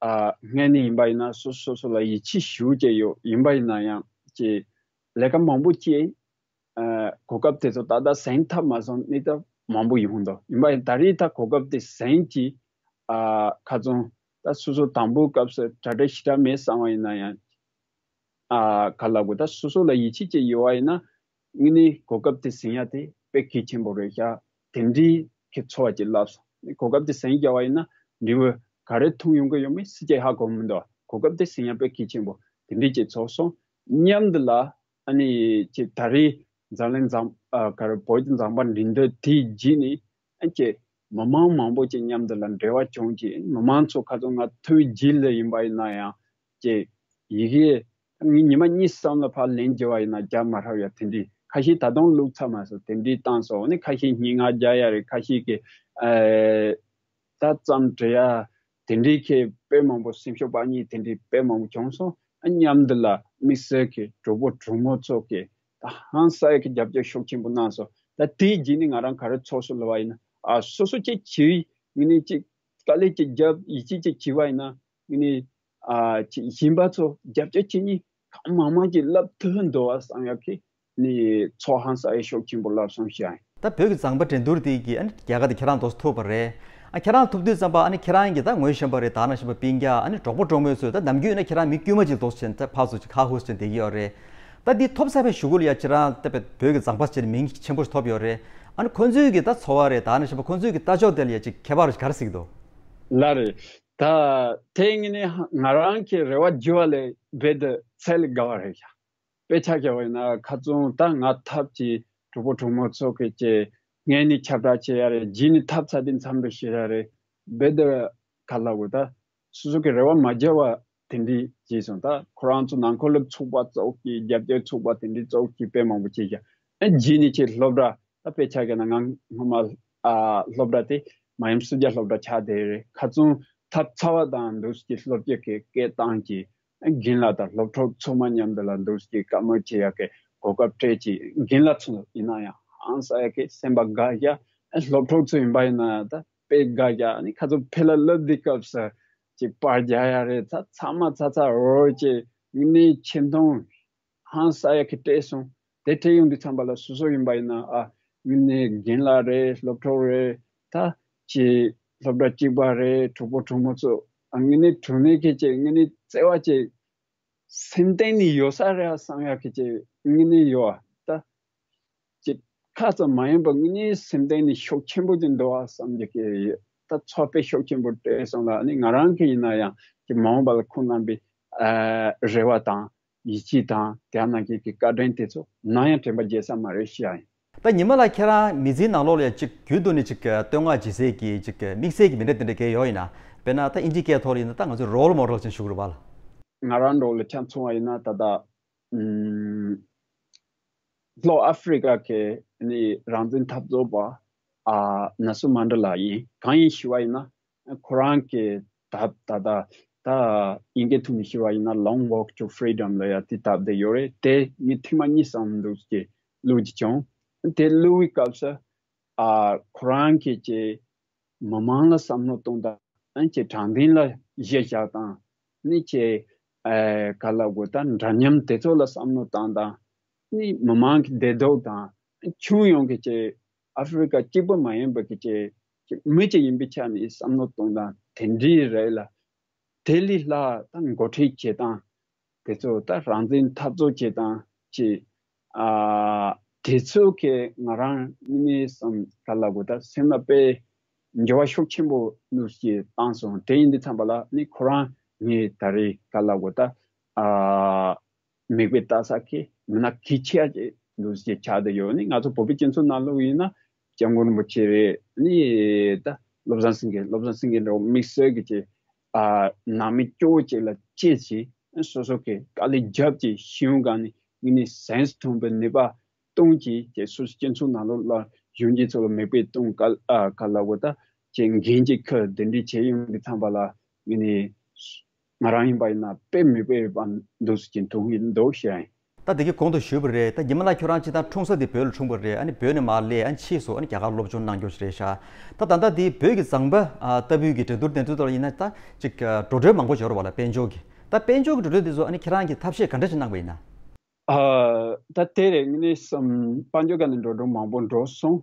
ཨ་སྔོན་ནས་ཡིན་པ་ཡིན་ན་སོ་སོ་སོ་ལ་ཡིད་ཆེས་ཞེ་པོ་ཅིག་ཡོད། ཡིན་པ་ཡིན་ན་ཡང་ཅིག་ལས་ཀ་མང་པོ་བྱས། ཨ་གོ་སྐབས་དེ་ཚོ་ད་ལྟ་ཟིན་ཐབས་མ་སོང་གནས་སྟངས་མང་པོ་ཡོང་འདུག་ཡིན་པ་ཡིན་ད་རེས་ད་གོ་སྐབས་དེ་ཟིན་གྱི་ཨ་ཁ་ཚོན་ད་སོ་སོ་དང་པོའི་སྐབས་སུ་གྲ་སྒྲིག་ཞེ་དྲག་མེད་བསམ་པ་ཡིན་ན་ཡང་ཨ་ག་ལབ་དགོས། ད་སོ་སོ་ལ་ཡིད་ཆེས་ཅིག་ཡོད་པ་ཡིན་ན་དངོས་གནས་གོ་སྐབས་དེ་ཟིན་ཡ་དེ་དཔེ་གལ་ཆེན་པོ་རེད་ཤག་དེ་འདྲའི་གི་ཚོར་བ་ཅིག་བསླབས་སོང་། གོ་སྐབས་དེ་ཟིན་བཞག་པ་ཡིན་ན་འབྲས་བུ་ག་རེ་ཐོན་ཡོང་གི་ཡོད་མེད་སུས་ཀྱང་ཧ་གོ་མི་འདུག་གོ་སྐབས་དེ་ཟིན་ཡ་དཔེ་གལ་ཆེན་པོ་དེ་འདྲའི་ཅིག་ཚོར་སོང་། མཉམ་དུ་ལ་ཨ་ནི་ཅིག་ད་རེས་འཛམ་གླིང་འཛམ་ཨ་ག་རེ་བོད་ཀྱི་ཛམ་བྷ་འགྲན་བསྡུར་དེའི་རྗེས་ནས་ཨ་ཅིག་མི་མང་མང་པོ་ཅིག་མཉམ་དུ་ལ་འབྲེལ་བ་བྱུང་ཅིག་མི་མང་ཚོ་ཁ་ཚོ་ང་ཐུག་རྗེས་ལ་ཡིན་པ་ཡིན་ན་ཡང་ཅིག་ཡི་གེ་ངས་ཉི་མ་གཉིས་གསུམ་ལ་ཕར་ལན་རྒྱག་པ་ཡིན་ན་རྒྱག་མ་ཧྲབ་ཡ་དེ་འདྲའི་ཁ་ཤས་ད་དུང་བླུགས་ཚར་མ་སོང་། དེ་འདྲའི་བཏང་སོང་། ཨ་ནི་ཁ་ཤས་སྙན་ངག་རྒྱག་ཡ་རེད། ཁ་ཤས་ཀྱིས་ཨ་ད་རྩོམ་འབྲི་ཡ་དེ་འདྲའི་ཁེ་དཔེ་མང་པོ་སེམས་ཤུགས་སྤར་མཁན་དེ་འདྲའི་དཔེ་མང་པོ་བྱུང་སོང་། ཨ་མཉམ་དུ་ལ་དམིགས་བསལ་གྱི་གྲོགས་པོ་གྲོགས་མོ་ཚོ་གིས་ད་ཧང་སང་ཡ་གི་རྒྱབ་སྐྱོར་ཤུགས་ཆེན་པོ་གནང་སོང་། ད་དེའི་རྗེས་ནས་ང་རང་ག་རེ་ཚོར་སོང་ལབ་པ་ཡིན་ན་ཨ་སོ་སོ་ཅིག་བྱེད་ངས་ནས་ཅིག་དཀའ་ལས་ཅིག་རྒྱབ་ཡིད་ཆེས་ཅིག་བྱས་པ་ཡིན་ན་ངས་ནས་ཨ་ཅིག་གཞན་པ་ཚོ་རྒྱབ་སྐྱོར་བྱེད་མཁན་གང་མང་མང་ཅིག་བསླབ་ཐུབ་འདུག་བསམ་ཡ་གི་ནི་ཚོར་ཧང་སང་ཡ་ཤུགས་ཆེན་པོ་བསླབས་སོང་ཞེས། ད་བོད་ཀྱི་ཛམ་བྷ་འགྲན་བསྡུར་དེ་གི་ཨ་ནི་རྒྱལ་ཁ་དེ་ཁྱེད་རང་འདུག་སེ་ཐོབ་པ་རེད། ཨ་ཁྱེད་རང་ཐོབ་དུས་ཙམ་པ་ཨ་ནི་ཁྱེད་རང་གི་ད་ངོས་བཞིན་པ་རེད། ད་ནང་བཞིན་པ་སྤུན་ཀྱག་ཨ་ནི་གྲོགས་པོ་གྲོགས་མོ་ཚོས་ད་ནམ་རྒྱུན་ཡིན་ན་ཁྱེད་རང་མི་དཀྱུས་མ་ཅིག་འདུག་སེ་བྱས་ད་ཕར་ཚུར་ཅིག་ཧ་ཧུ་ཟེར་བསྡད་ཀྱི་ཡོད་རེད། ད་འདི་ཐོབ་ཚར་བའི་གཞུག་གུ་ལ་ཡ་ཁྱེད་རང་ད་བོད་ཀྱི་ཛམ་བྷ་ཟེར་མིང་ཆེན་པོ་ཞིག་ཐོབ་ཡོད་རེད། ཨ་ནི་ཁོ་ཚོའི་གི་ད་ཚོར་བ་རེད། ད་ནང་བཞིན་པ་ཁོ་ཚོའི་གི་ལྟ་ཕྱོགས་དེ་ལ་ཡ་ཅིག་ཁྱད་པར་ག་རེ་གཟིགས་འདུག་ལགས་རེད། ད་དེ་ངས་ནི་ང་རང་གི་རེ་བ་བརྗོད་པ་ལས་རྦད་དེ་ཚད་ལས་བརྒལ་བ་རེད་ཤག་དཔེ་ཆ་བཞག་པ་ཡིན་ན་ཁ་རྩང་ད་ང་ཐབས་ཀྱིས་གྲོགས་པོ་གྲོགས་མོ་ཚོ་གི་ཅིག་ངས་ནི་ཁྱབ་བསྒྲགས་བྱེད་ཡ་རེད། རྗེས་ནི་ཐབས་ཚ་དེ་འཚམས་པའི་ཤེས་ར་རེད། རྦད་དེ་ག་ལབ་དགོས། ད་སོ་སོ་གི་རེ་བ་མ་བརྗེད་པ་དེ་འདྲའི་བྱས་སོང་། ད་ཁོ་རང་ཚོ་ནང་ཁུལ་ལ་ཚོགས་པ་བཙུགས་ཀྱིས་རྒྱབ་སྐྱོར་ཚོགས་པ་དེ་འདྲའི་བཙུགས་ཀྱིས་དཔེ་མང་པོ་བྱས་ཤག་ཨ་རྗེས་ནི་ཅིག་སློབ་གྲྭ་ད་དཔེ་ཆ་བཞག་ན་ང་སྔོན་མ་ཨ་སློབ་གྲྭ་དེ་མ་ཡུམ་སུ་རྒྱ་སློབ་གྲྭ་ཆགས་བསྡད་རེད། ཁ་རྩང་ཐབས་ཚ་བ་དང་འདུག་སེ་སློབ་སྤྱི་གི་སྐད་བཏང་གིས་རྒན་ལགས་དང་སློབ་གྲོགས་ཚང་མ་མཉམ་དུ་ལ་འདུག་སེ་བཀའ་མོལ་བྱེད་ཡག་གི་གོ་སྐབས་སྤྲད་ཀྱིས་རྒན་ལགས་ཚོ་ཡིན་ན་ཡང་ཧང་སང་ཡག་གི་སེམས་པ་དགའ་ཡག་སློབ་གྲོགས་ཚོ་ཡིན་པ་ཡིན་ན་ཡང་ད་དཔེ་དགའ་ཡག་ཨ་ནི་ཁ་རྩང་ཕེབས་ལ་ལབ་དུས་སྐབས་སུ་ཅིག་པར་རྒྱག་ཡག་རེད། ད་ཚང་མ་ཚ་ཚ་འོ་ཅིག་ངས་ནི་ཆེ་མཐོང་ཧང་སང་ཡག་གི་སྤྲད་སོང་། དེ་སྤྲད་ཡོང་དུས་ཙམ་པ་ལ་སོ་སོ་ཡིན་པ་ཡིན་ན་ཨ་ངས་ནི་རྒན་ལགས་རེད། སློབ་གྲོགས་རེད། ད་ཅིག་སློབ་གྲྭ་གཅིག་པ་རེད། གྲོགས་པོ་གྲོགས་མོ་ཚོ་ཨ་ངས་ནི་དྲང་གནས་ཀྱི་ཅིག་ངས་ནི་བརྩེ་བ་ཅིག་སེམས་གཏིང་ནས་ཡོད་ས་རེད་བསམ་ཡག་གི་ཅིག་ངས་ནི་ཡོད་ཨ་ད་ཅིག་ ཁ་ཙམ་མ་ཡིན་པར་དངོས་གནས་སེམས་གཏིང་ནས་ཤུགས་ཆེན་པོ་ཅིག་འདུག་བསམ་གྱི་གི་ད་ཚོར་བ་ཤུགས་ཆེན་པོ་སྤྲད་སོང་ལ། ཨ་ནི་ང་རང་གི་ཡིན་ན་ཡང་ཀྱི་མ་འོངས་པ་ལ་ཁོང་རྣམ་པའི་ཨ་རེ་བ་དང་ཡིད་ཆེས་དང་དེ་ནང་གི་གི་བཀའ་དྲིན་དེ་ཚོ་ནམ་ཡང་དྲན་པ་བརྗེད་ས་མ་རེད་ཞུ་ཡ་ཡིན། ད་ཉི་མ་ལགས་ཁྱེད་རང་མི་ཚེའི་ནང་ལོགས་ལ་ཅིག་རྒྱུན་དུ་ནས་ཅིག་བསྟོད་བསྔགས་བྱེད་སའི་གི་ཅིག་དམིགས་བསལ་གྱི་མི་སྣ་དེ་འདྲ་གས་ཡོད་ཡིན་ན། དཔེར་ན་ད་ཨིན་ཇིའི་སྐད་ཐོག་ལ་ཡིན་ན་ད་ང་ཚོའི་རོལ་མོ་ཌལ་ཅིག་ཞུ་གི་རེད་པ་ལགས། ང་རང་འདྲ་བོ་ལ་ཆ་མཚོན་པ་ཡིན་ན་ད་ལྟ་ཨམ་ལྷོ་ཨ་ཧྥི་རི་ཀ་གི་ནི་རང་བཙན་འཐབ་རྩོད་པ་ཨ་ནེལ་སོན་མན་ཌེ་ལ་ཡིན། གང་ཡིན་ཞུ་བ་ཡིན་ན་ཁོ་རང་གི་ད་ད་ད་ད་དབྱིན་སྐད་ཐོག་ནས་ཞུ་བ་ཡིན་ན་Long Walk to Freedom ལ་ཡ་དེ་བཏབ་བསྡད་ཡོད་རེད། དེ་ངས་ཐེངས་མ་གཉིས་ཙམ་འདུག་ཅེས་བླུགས་ཀྱི་བྱུང་། དེ་བླུགས་པའི་སྐབས་སུ་ཨ་ཁོ་རང་གིས་ཀྱི་མི་མང་ལ་བསམ་བློ་གཏོང་དང་། ཨ་ནི་ཀྱི་དྲང་བདེན་ལ་གཞི་བཞག་དང་། ནི་ཀྱི་ཨ་ག་ལབ་དགོས་ད་འདྲ་མཉམ་དེ་ཚོ་ལ་བསམ་བློ་བཏང་དང་། ནི་མི་མང་གི་བདེ་སྡུག་དང་ཁྱོན་ཡོངས་ཀྱི་ཀྱི་ཨ་ཧྥི་རི་ཀ་གཅིག་པུ་མ་ཡིན་པ་གི་ཀྱི་ཀྱི་མི་གཅིག་ཡིན་པའི་ཆ་ནས་བསམ་བློ་གཏོང་དང་དེ་འདྲའི་རེད་ལ། དེ་ལས་ལྷག་ད་འགོ་ཁྲིད་བྱེད་སྟངས་དེ་ཚོ་ད་རང་བཙན་འཐབ་རྩོད་བྱེད་སྟངས་ཀྱི་ཨ་དེ་ཚོ་གི་ང་རང་ནི་བསམ་ག་ལབ་དགོས་ད་སེམས་ལ་དཔེ་འགྱུར་བ་ཤུགས་ཆེན་པོ་འདུག་ཅེས་བཏང་སོང་། དེ་ཡིན་དུས་ཙམ་པ་ལ་ནི་ཁོ་རང་ངས་ད་རེས་ག་ལབ་དགོས་ད་ཨ་མིག་དཔེ་ལྟ་ས་གི་མི་སྣ་གལ་ཆེ་ཡ་ཅིག་འདུག་ཅེས་ཆགས་བསྡད་ཡོད། ནི་ང་ཚོ་བོད་པའི་སྤྱི་ཚོགས་ནང་ལོགས་ཡིན་ན་སྐྱབས་མགོན་རིན་པོ་ཆེ་རེད། ནི་ད་བློ་བཟང་སེང་གེ་བློ་བཟང་སེང་གེ་འདྲ་བོ་དམིགས་བསལ་གྱི་ཅིག་ཨ་ནང་མི་སྐྱོ་བོ་ཅིག་ལ་གཅེས་ཅིག་སོ་སོ་གི་དཀའ་ལས་རྒྱབ་ཅིག་ཤེས་ཡོན་སྒང་ནས་ངས་ནི་གཟེངས་སུ་ཐོན་པའི་ནུས་པ་གཏོང་གི་ཅེས་སོ་སོའི་སྤྱི་ཚོགས་ནང་ལོགས་ལ་གཞོན་སྐྱེས་ཚོ་ལ་མིག་དཔེ་གཏོང་ག་ཨ་ག་ལབ་དགོས་ད་ཅེས་འགན་ཅིག་ཁུར་དེ་འདྲས་བྱས་ཡོང་གི་ཙམ་པ་ལ་ངས་ནི་ང་རང་ཡིན་པ་ཡིན་ན་དཔེ་མི་དཔེ་བ་འདུག་སེ་ཅིག་མཐོང་གི་འདུག་ཞེས། ད་དེ་གི་གོང་དུ་ཞུས་པ་རེད། ད་ཉི་མ་ལགས་ཁྱོད་རང་སྤྱིར་བཏང་འཁྲུངས་ས་དེ་བོད་ལ་འཁྲུངས་པ་རེད། ཨ་ནི་བོད་ནས་མར་སླེབས་ཨ་ནི་ཕྱིས་སུ་ཨ་ནི་རྒྱ་གར་སློབ་སྦྱོང་གནང་རྒྱུ་ཞིག་རེད་ཤག་ད་ད་ལྟ་དེ་བོད་ཀྱི་ཟམ་པ་ཨ་ལྟ་བུའི་གི་འགྲན་བསྡུར་དེ་ཚོ་ཐོག་ལ་ཡིན་ན་ད་ཅིག་ཨ་འགྲོ་གྲོན་མང་པོ་འབྱོར་བ་ལ་དཔལ་འབྱོར་གྱི། ད་དཔལ་འབྱོར་གྱི་འགྲོ་གྲོན་དེ་ཚོ་ཨ་ནི་ཁྱེད་རང་གིས་ཐབས་ཤེས་ག་འདྲ་ཞིག་གནང་པ་ཡིན་ན། ཨ་ད་དེ་རེད། ངས་ནི་བསམ་དཔལ་འབྱོར་སྒང་ནས་འགྲོ་གྲོན་མང་པོ་འགྲོ་སོང་།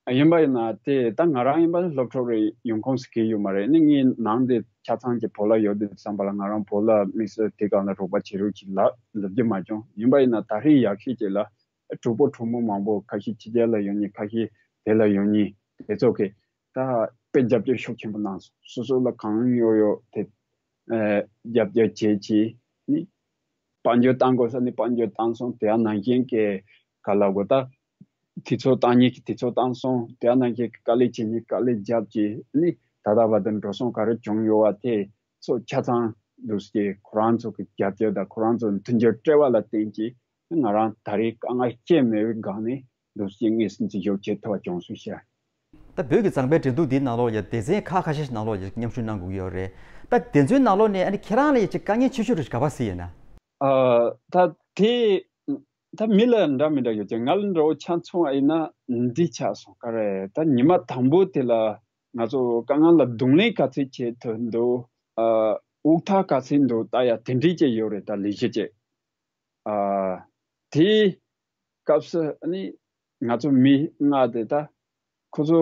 ཡིན་པ་ཡིན་ན་དེ་ད་ང་རང་ཡིན་པ་ནི་སློབ་ཕྲུག་རེད། ཡོང་ཁུངས་སུ་གི་ཡོད་མ་རེད། ནི་ངའི་ནང་དེ་ཆ་ཚང་གི་བོད་ལྭ་ཡོད་དུས་ཙམ་པ་ལ་ང་རང་བོད་ལྭ་དམིགས་བསལ་དེ་སྒང་ལ་རོགས་པ་བྱེད་རོགས་ཀྱི་ལབ་ལབ་རྒྱུ་མ་བྱུང་། ཡིན་པ་ཡིན་ན་ད་རེས་ཡག་ཤོས་ཅིག་ལ་གྲོགས་པོ་གྲོགས་མོ་མང་པོ་ཁ་ཤས་ཕྱི་རྒྱལ་ལ་ཡོད་མཁན་ཁ་ཤས་དེ་ལ་ཡོད་མཁན་དེ་ཚོ་གིས་ད་དཔེ་རྒྱབ་སྐྱོར་ཤུགས་ཆེན་པོ་གནང་སོང་། སོ་སོ་ལ་གང་ཡོད་ཡོད་དེ་ཨ་རྒྱབ་སྐྱོར་བྱེད་ཀྱི་ནི། དཔལ་འབྱོར་བཏང་དགོས་ས་ནི་དཔལ་འབྱོར་བཏང་སོང་། དེ་ཡང་ནང་བཞིན་གྱི་ག་ལབ་དགོས་ད། དུས་ཚོད་བཏང་མཁན་གྱི་དུས་ཚོད་བཏང་སོང་། དེ་ཡང་ནང་བཞིན་གྱི་དཀའ་ལས་བྱེད་མཁན་དཀའ་ལས་བརྒྱབ་ཀྱི་ནི་ད་ལྟ་བར་དུ་འགྲོ་སོང་ག་རེ་བྱུང་ཡོད་པ་དེ་ཚོ་ཆ་ཚང་འདུག་སེ་ཁོ་རང་ཚོ་གི་རྒྱབ་སྐྱོར་དང་ཁོ་རང་ཚོ་མཐུན་འགྱུར་སྤྲད་པ་ལ་བརྟེན་གྱི་ང་རང་ད་རེས་དཀའ་ངལ་སྐྱེ་མེད་པའི་སྒང་ནས་འདུག་སེ་དངོས་སུ་འཛུལ་ཞུགས་བྱེད་ཐུབ་པ་བྱུང་སོང་ཤག་ད་བོད་ཀྱི་མཛངས་པའི་འགྲན་བསྡུར་འདིའི་ནང་ལོགས་ཡ་སྡེ་ཚན་ཁག་ཁ་ཤས་ཤིག་ནང་ལོགས་ཡ་མཉམ་ཞུགས་གནང་དགོས་ཀྱི་ཡོད་རེད། ད་དེ་ཚོའི་ནང་ལོགས་ནས་ཨ་ནི་ཁྱེད་རང་ལ་ཡ་ཅིག་དཀའ་ངལ་ཆེ་ཤོས་རེ་ཞིག་ག་པར་གཟིགས་ཡོད་ན། ཨ་ད་དེ་ད་མི་ལ་འདྲ་མི་འདྲ་ཡོད་ཀྱི། ང་ལ་འདྲ་བོ་ཆ་མཚོན་པ་ཡིན་ན་འདི་ཆགས་སོང་ག་རེ། ད་ཉི་མ་དང་པོ་དེ་ལ་ང་ཚོ་དཀའ་ངལ་ལ་གདོང་ལེན་ག་ཚོད་བྱེད་ཐུབ་འདུག་ཨ་དབུགས་ཐག་ག་ཚོད་འདུག་ལྟ་ཡ་དེ་འདྲས་ཅིག་ཡོད་རེད། ད་ལས་གཞི་ཅིག་ཨ་དེའི་སྐབས་སུ་ཨ་ནི་ང་ཚོ་མི་ལྔ་དེ་ད་ཁོ་ཚོ་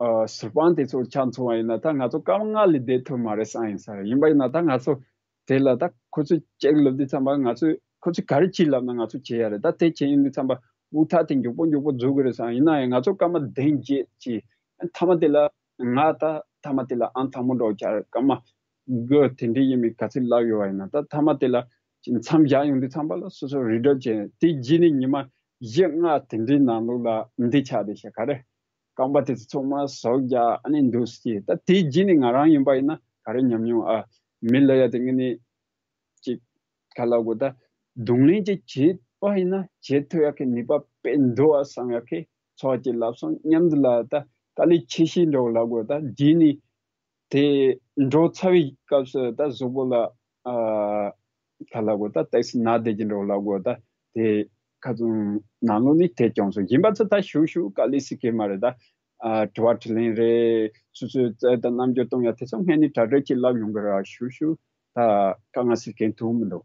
ཨ་ཟུར་དཔང་དེ་ཚོ་ཆ་མཚོན་པ་ཡིན་ན་ད་ང་ཚོ་སྐར་མ་ལྔ་ལས་བསྡད་ཐུབ་མ་རེད་བསམ་ཡིན་ས་རེད། ཡིན་པ་ཡིན་ན་ད་ང་ཚོ་དེ་ལ་ད་ཁོ་ཚོས་ཅིག་ལབ་དུས་ཙམ་པ་ང་ཚོས་ཁོ་ཚོས་ག་རེ་བྱེད་ལབ་ན་ང་ཚོས་བྱེད་ཡ་རེད། ད་དེ་བྱེད་ཡིན་དུས་ཙམ་པ་དབུགས་ཐག་དེ་མགྱོགས་པོ་མགྱོགས་པོ་རྫོགས་ཀྱི་རེད་བསམ། ཡིན་ན་ཡང་ང་ཚོ་སྐར་མ་བདུན་བརྒྱད་ཀྱི་མཐའ་མ་དེ་ལ་ང་ད་མཐའ་མ་དེ་ལ་ཨང་དང་པོ་འདྲ་བོ་ཆགས་རེད། སྐར་མ་དགུ་དེ་འདྲའི་ཡིན་མིན་ག་ཚོད་ལབ་ཡོད་པ་ཡིན་ན། ད་མཐའ་མ་དེ་ལ་མཚམས་བཞག་ཡོང་དུས་ཙམ་པ་ལ་སོ་སོ་རི་ཌལ་བྱས། དེ་རྗེས་ནས་ཉི་མ་བཞི་ལྔ་དེ་འདྲའི་ནང་ལོགས་ལ་འདི་ཆགས་བསྡད་ཤག་ག་རེ། རྐང་པ་དེ་ཚོ་ཚང་མ་ཟུག་རྒྱག་ཨ་ནི་འདུག་སེ་བྱས། ད་དེ་རྗེས་ནས་ང་རང་ཡིན་པ་ཡིན་ན་ག་རེ་ཉམས་མྱོང་ཨ་མི་ལ་ཡ་དེ་ངས་ནི་ཅིག་ག་ལབ་དགོས་ད། གདོང་ལེན་ཅིག་བྱེད་པ་ཡིན་ན་བྱེད་ཐུབ་ཡག་གི་ནུས་པ་དཔེ་འདུག་ཨ་བསམ་ཡག་གི་ཚོར་བ་ཅིག་ལབ་སོང་། མཉམ་དུ་ལ་ད་དཀའ་ལས་ཆེ་ཤོས་འདྲ་བོ་ལབ་དགོས་ད། རྗེས་ནས་དེ་འགྲོ་ཚར་བའི་སྐབས་སུ་ད་གཟུགས་པོ་ལ་ཨ་ག་ལབ་དགོས་ད། ཏོག་ཙམ་ན་བསྡད་ཀྱི་འདྲ་བོ་ལབ་དགོས་ད། དེ་ཁ་ཚུམ་ནང་ལོགས་ནས་དེ་བྱུང་སོང་། ཡིན་པ་ཚོ་ད་ཞུ་ཞུ་དཀའ་ལས་སེ་གི་མ་རེད་ད། ཨ་དྲི་བ་དྲིས་ལན་རེད། སོ་སོའི་རྩལ་དང་རྣམ་འགྱུར་གཏོང་ཡ་དེ་ཚོ་སྔོན་ནས་གྲ་སྒྲིག་ཅིག་ལབ་ཡོང་གི་རེད། ཞུ་ཞུ་ད་དཀའ་ངལ་སེ་གི་ཐུག་མི་འདུག་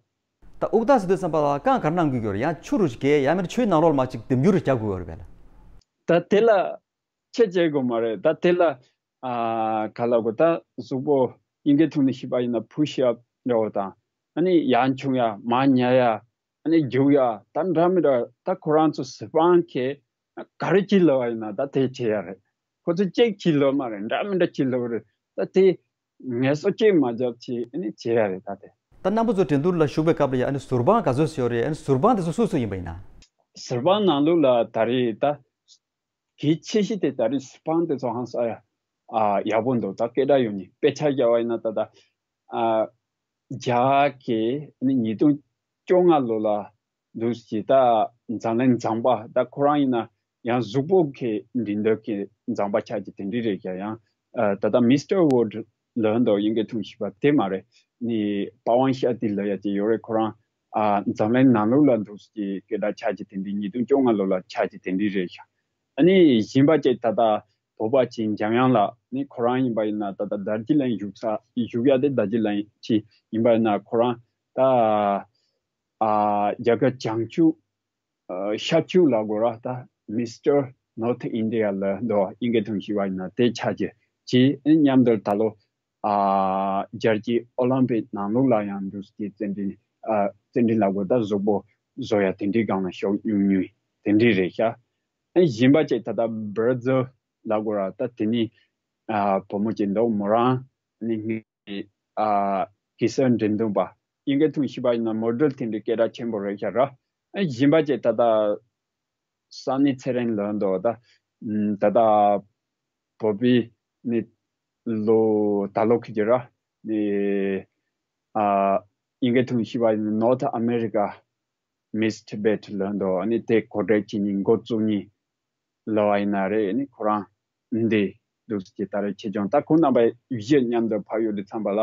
ད་དབུགས་ཐག་ཟེར་དུས་ཙམ་པ་ལ་རྐང་ག་རེ་གནང་དགོས་ཀྱི་ཡོད་རེད། ཡང་ཆུ་རུ་ཞིག་གས་ཡང་མིན་ཆུའི་ནང་ལོགས་ལ་མར་ཅིག་ལྡེམ་རྒྱུ་རུ་རྒྱག་དགོས་ཡོད་རེད་པས་ལ། ད་དེ་ལ་ཁྱེད་བྱེད་དགོས་མ་རེད། ད་དེ་ལ་ཨ་ག་ལབ་དགོས་ད། གཟུགས་པོ་དབྱིན་སྐད་ཐོག་ནས་ཞུས་པ་ཡིན་ན་ཕུ་ཤི་ཨབ་འདྲ་བོ་དང་། ཨ་ནི་ཡར་མཆོང་ཡ་མར་ཉལ་ཡ་ཨ་ནི་རྒྱུག་ཡ་ད་འདྲ་མི་འདྲ་ད་ཁོ་རང་ཚོ་ཟུར་དཔང་གིས་ ག་རེ་ཅིག་ལབ་པ་ཡིན་ན་ད་དེ་བྱེད་ཡ་རེད། ཁོ་ཚོ་ཅིག་ཅིག་ལབ་མ་རེད། འདྲ་མི་འདྲ་ཅིག་ལབ་རེད། ད་དེ་ངལ་གསོ་ཅིག་མ་རྒྱབ་ཅིག་ཨ་ནི་བྱེད་ཡ་རེད་ད་དེ། ད་རྣམ་པ་ཚོ་འགྲན་བསྡུར་ལ་ཞུགས་པའི་སྐབས་ལ་ཡ་ཨ་ནི་ཟུར་དཔང་ག་ཚོད་ཡོད་རེད། ཨ་ནི་ཟུར་དཔང་དེ་ཚོ་སུ་སུ་ཡིན་པ་ཡིན་ན། ཟུར་དཔང་ནང་ལོགས་ལ་ད་རེས་ད་གལ་ཆེ་ཤོས་དེ་ད་རེས་ཟུར་དཔང་དེ་ཚོ་ཧང་སང་ཡ་ཨ་ཡག་པོ་འདུག་ད་སྐད་གྲགས་ཡོད་ནི་དཔེ་ཆ་རྒྱག་པ་ཡིན་ན་ད་ད་ཨ་རྒྱ་གི་ཨ་ནི་ཉིས་སྟོང་བཅོ་ལྔ་ལོ་ལ་འདུག་ཅེས་ད་འཛམ་གླིང་མཛངས་པ་ད་ཁོ་རང་ཡིན་ན་ཡང་གཟུགས་པོ་གི་འགྲན་བསྡུར་གི་མཛངས་པ་ཆགས་ཀྱི་དེ་འདྲ་རེད་ཤག་ཡང་ཨ་ད་ལྟ་མི་སི་ཊར་ཝོར་ཌི་ལབ་འདུག་དབྱིན་སྐད་ཐུང་ཞིག་པ་དེ་མ་རེད། ནི་པ་ཝང་ཤ་ཏི་ལབ་ཡ་ཅིག་ཡོད་རེད། ཁོ་རང་ཨ་འཛམ་གླིང་ནང་ལོགས་ལ་འདུག་ཅེས་སྐད་གྲགས་ཆགས་ཀྱི་དེ་འདྲ་ཉིས་སྟོང་བཅོ་ལྔ་ལོ་ལ་ཆགས་ཀྱི་དེ་འདྲ་རེད་ཤག་ཨ་ནི་གཞན་པ་ཅིག་ད་ལྟ་བོད་པ་ཅིག་འཇམ་དབྱངས་ལགས་ནི་ཁོ་རང་ཡིན་པ་ཡིན་ན་ད་ལྟ་དར་ཇི་ལིང་བཞུགས་ས་བཞུགས་ཡ་དེ་དར་ཇི་ལིང་ཅིག་ཡིན་པ་ཡིན་ན་ཁོ་རང་ད་ཨ་རྒྱ་གར་བྱང་ཕྱོགས་ཨ་ཤར་ཕྱོགས་ལ་གོ་ར་ད་མི་སི་ཊར་ནོར་ཐི་ཨིན་ཌི་ཡ་ལབ་འདུག་དབྱིན་སྐད་ཐུང་ཞིག་པ་ཡིན་ན་དེ་ཆགས་ཀྱི་ཅིག་ཨ་ནི་མཉམ་དུ་ད་ལོ་ཨ་རྒྱལ་སྤྱིའི་ཨོ་ལིམ་པིག་ནང་ལོགས་ལ་ཡང་འདུག་ཅེས་རྩེད་འགྲན་ཨ་རྩེད་འགྲན་ལ་གོ་ད་གཟུགས་པོ་བཟོ་ཡ་དེ་འདྲའི་སྒང་ལ་ཤུགས་ཉུང་ཉུང་དེ་འདྲའི་རེད་ཤག་ཨ་ནི་གཞན་པ་ཅིག་ད་ལྟ་བྷར་ཛིལ་ལ་གོ་ར་ད་དེ་ནི་ཨ་བུ་མོ་ཅིག་འདུག་མོ་རང་ནི་ཨ་གེ་སར་འགྲན་བསྡུར་པ་དབྱིན་སྐད་ཐུང་ཞིག་པ་ཡིན་ན་མོ་ཌེལ་དེ་འདྲའི་སྐད་གྲགས་ཆེན་པོ་རེད་ཤག་ར། ཨ་ནི་གཞན་པ་ཅིག་ད་ལྟ་སང་ཉིན་ཚེ་རིང་ལབ་འདུག་ད་ད་ལྟ་བོད་པའི་ནི་ལོ་ད་ལོ་ཁི་ཅི་ར་ནི་ཨ་དབྱིན་སྐད་ཐུང་ཞིག་པ་ཡིན་ན་ནོར་ཐི་ཨ་མེ་རི་ཀ་མིས་ཊི་བེཊ་ལབ་འདུག་ཨ་ནི་དེ་གོ་སྒྲིག་བྱེད་མཁན་འགོ་བཙུགས་མཁན་ལབ་པ་ཡིན་ན་རེད། ཨ་ནི་ཁོ་རང་འདི་འདུག་ཅེས་ད་རེས་ཆེད་སྦྱོང་ད་ཁོང་རྣམ་པ་བཞི་མཉམ་དུ་ཕར་ཡོད་དུས་ཙམ་པ་ལ་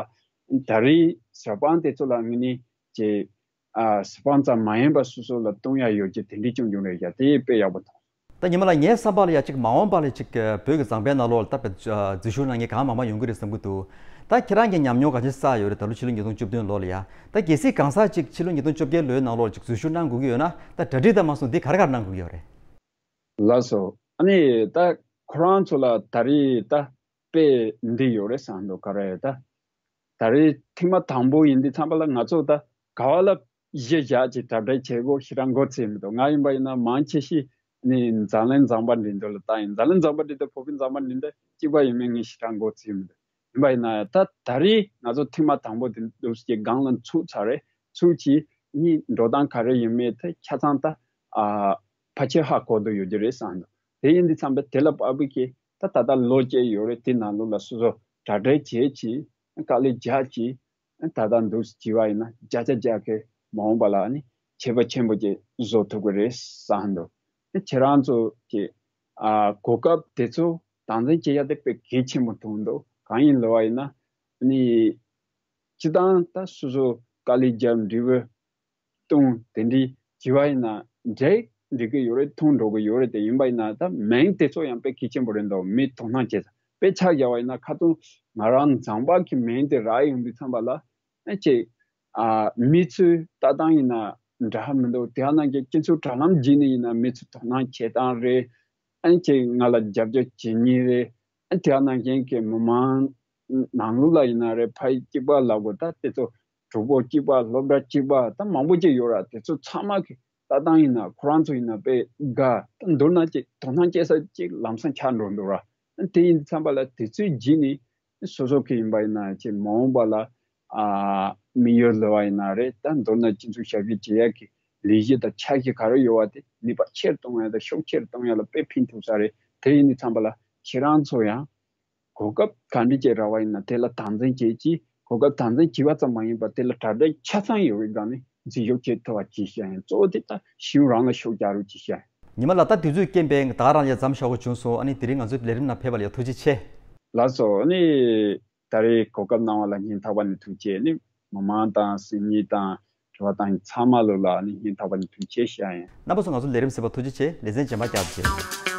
ད་རེས་ཟུར་དཔང་དེ་ཚོ་ལ་ངེད་ནི་ཅེས་ཨ་ཟུར་དཔང་ཙམ་མ་ཡིན་པ་སོ་སོ་ལ་གཏོང་ཡ་ཡོད་ཀྱི་དེ་འདྲའི་སྐྱོན་བྱུང་རེད་ཀྱ་དེ་དཔེ་ཡག་པོ་མཐོང་། ད་ཉི་མ་ལགས་ངའི་བསམ་པ་ལ་ཡ་གཅིག་མ་འོངས་པ་ལ་གཅིག་བོད་ཀྱི་མཛངས་པའི་ནང་ལོགས་ལ་ད་དཔེ་འཛུལ་ཞུགས་གནང་མཁན་གང་མང་མང་ཡོང་གི་རེད་བསམ་གྱི་འདུག་ད་ཁྱེད་རང་གི་ཉམས་མྱོང་ག་ཚོད་བསགས་ཡོད་རེད། ད་ལོ་ཕྱི་ལོ་ཉིས་སྟོང་བཅུ་བདུན་ལོ་ལ་ཡ་ད་གལ་སྲིད་གང་ཟག་གཅིག་ཕྱི་ལོ་ཉིས་སྟོང་བཅོ་བརྒྱད་ལོའི་ནང་ལོགས་ལ་གཅིག་འཛུལ་ཞུགས་གནང་དགོས་ཀྱི་ཡོད་ན་ད་གྲ་སྒྲིག་དང་མ་སོང་འདི་ག་རེ་ག་རེ་གནང་དགོས་ཀྱི་ཡོད་རེད། ལགས་སོ། ཨ་ནི་ད་ཁོ་རང་ཚོ་ལ་ད་རེས་ད་དཔེ་འདི་ཡོད་རེད་བསམ་འདུག་ག་རེ་ད། ད་རེས་ཐེངས་མ་དང་པོ་ཡིན་དུས་ཙམ་པ་ལ་ང་ཚོ་ད་ག་བ་ལ་གཞི་བཞག་ཅིག་གྲ་སྒྲིག་བྱེད་དགོས་ཞེ་དྲག་མགོ་ཚོས་མི་འདུག་ང་ཡིན་པ་ཡིན་ན་མང་ཆེ་ཤོས་ནི་འཛམ་གླིང་མཛངས་པ་འགྲན་བསྡུར་ལ་བཏང་ཡིན། འཛམ་གླིང་མཛངས་པ་འགྲན་བསྡུར་བོད་པའི་མཛངས་པ་འགྲན་བསྡུར་གཅིག་པ་ཡིན་མིན་ངས་ཞེ་དྲག་མགོ་ཚོས་མི་འདུག་ཡིན་པ་ཡིན་ན་ད་ད་རེས་ང་ཚོ་ཐེངས་མ་དང་པོ་དེ་འདུག་ཅིག་སྒང་ལ་ཚུགས་ཚར་རེད། ཚུགས་ཀྱི་ནི་འགྲོ་སྟངས་ག་རེ་ཡིན་མིན་དེ་ཆ་ཚང་ད་ཨ་ཕལ་ཆེར་ཧ་གོ་འདོད་ཡོད་ཀྱི་རེད་བསམ་འདུག་དེ་ཡིན་དུས་ཙམ་པ་དེ་ལ་དཔག་པའི་གི་ད་ད་ལྟ་ལོ་བཅུ་ཡོད་རེད། དེ་ནང་ལོགས་ལ་སོ་སོ་གྲ་སྒྲིག་བྱེད་ཀྱི་དཀའ་ལས་རྒྱག་གི་ད་ལྟ་འདུག་བྱས་པ་ཡིན་ན་བརྒྱ་ཆ་བརྒྱ་གི་མ་འོངས་པ་ལ་ནི་ཁྱད་པར་ཆེན་པོ་ཅིག་བཟོ་ཐུབ་ཀྱི་རེད་བསམ་འདུག་ཁྱེད་རང་ཚོ་གི་ཨ་གོ་སྐབས་དེ་ཚོ་དམ་འཛིན་བྱེད་ཡ་དེ་དཔེ་གལ་ཆེན་པོ་མཐོང་འདུག་གང་ཡིན་ལབ་པ་ཡིན་ན་ནི་སྤྱིར་བཏང་ད་སོ་སོ་དཀའ་ལས་རྒྱབ་འབྲས་བུ་གཏོང་དེ་འདྲའི་བྱས་པ་ཡིན་ན་འགྲིག་འགྲིག་གི་ཡོད་རེད། མཐོང་འགྲོ་གི་ཡོད་རེད། དེ་ཡིན་པ་ཡིན་ན་ད་མིང་དེ་ཚོ་ཡང་དཔེ་གལ་ཆེན་པོ་རེད་འདུག་མི་དོ་སྣང་བྱེད་ས་དཔེ་ཆ་བཞག་པ་ཡིན་ན་ཁ་སང་ང་རང་མཛངས་པ་གི་མིང་དེ་རག་ཡོང་དུས་ཙམ་པ་ལ་ཨ་ཅེ་ཨ་མི་ཚོའི་ལྟ་སྟངས་ཡིན་ན་འདྲ་མི་འདུག་དེ་ཡང་ན་གི་སྤྱི་ཚོགས་དྲ་ལམ་བརྒྱུད་ནས་ཡིན་ན་མི་ཚོ་དོ་སྣང་བྱེད་སྟངས་རེད། ཨ་ཅེ་ང་ལ་རྒྱབ་སྐྱོར་བྱེད་མཁན་རེད། ཨ་དེ་ཡང་ན་གི་མི་མང་ནང་ལོགས་ལ་ཡིན་ན་རེད། ཕ་ཡུལ་གཅིག་པ་ལབ་དགོས། ད་དེ་ཚོ་གྲོགས་པོ་གཅིག་པ་སློབ་གྲྭ་གཅིག་པ་ད་མང་པོ་ཅིག་ཡོད་ར། དེ་ཚོ་ཚང་མ་གི་ལྟ་སྟངས་ཡིན་ན་ཁོ་རང་ཚོ་ཡིན་ན་དཔེ་དགའ་ད་མདོར་ན་ཅིག་དོ་སྣང་སྐྱེ་ས་ཅིག་ལམ་སང་ཆགས་འགྲོ་འདུག་ར། དེ་ཡིན་དུས་ཙམ་པ་ལ་དེ་ཚོའི་རྗེས་ནས་སོ་སོ་གི་ཡིན་པ་ཡིན་ན་ཅིག་མ་འོངས་པ་ལ་ཨ་དམིགས་ཡུལ་ལབ་པ་ཡིན་ན་རེད། ད་མདོར་ན་སྤྱི་ཚོགས་ཞབས་ཞུ་བྱེད་ཡག་གི་ལས་གཞི་དང་འཆར་གཞི་ག་རེ་ཡོད་པ་དེ་ནུས་པ་ཆེར་གཏོང་ཡ་དང་ཤུགས་ཆེར་གཏོང་ཡ་ལ་དཔེ་ཕན་ཐོགས་ས་རེད། དེ་ཡིན་དུས་ཙམ་པ་ལ་ཁྱེད་རང་ཚོ་ཡང་གོ་སྐབས་ག་འདྲ་ཅིག་རག་པ་ཡིན་ན་དེ་ལ་དམ་འཛིན་བྱེད་ཀྱིས། གོ་སྐབས་དམ་འཛིན་བྱས་པ་ཙམ་མ་ཡིན་པར་དེ་ལ་གྲ་སྒྲིག་ཆ་ཚང་ཡོད་པའི་སྒང་ནས་འཛུལ་ཞུགས་བྱེད་ཐུབ་པ་བྱེད་ཤག་ཡིན། གཙོ་བོ་དེ་ད་གཞུང་རང་ལ་ཤུགས་རྒྱག་རོགས་བྱེད་ཤག་ཡིན། ཉི་མ་ལགས་ད་དུས་ཚོད་རྐྱེན་པས་ད་ག་རང་ལ་མཚམས་བཞག་དགོས་བྱུང་སོང་། ཨ་ནི་དེ་རིང་ང་ཚོའི་ལས་རིམ་ནང་ཕེབས་པ་ལ་ཡ་ཐུགས་རྗེ་ཆེ། ལགས་སོ། ཨ་ནི་ད་རེས་གོ་སྐབས་གནང་བ་ལ་སྙིང་ཐག་པ་ནས་ཐུགས་རྗེ་ཆེ། ཨ་ནི་མི་མང་དང་སེམས་ཉིད་དང་དྲི་བ་བཏང་མཁན་ཚང་མ་ལོ་ལ་ཨ་ནི་སྙིང་ཐག་པ་ནས་ཐུགས་རྗེ་ཆེ་ཞུ་ཡ་ཡིན། རྣམ་པ་ཚོ་ང་ཚོ་ལས་རིམ་གཟིགས་པ་ཐུགས་རྗེ་ཆེ། ལེ་ཚན་རྗེས་མ་བསྐྱར་དུ་མཇལ།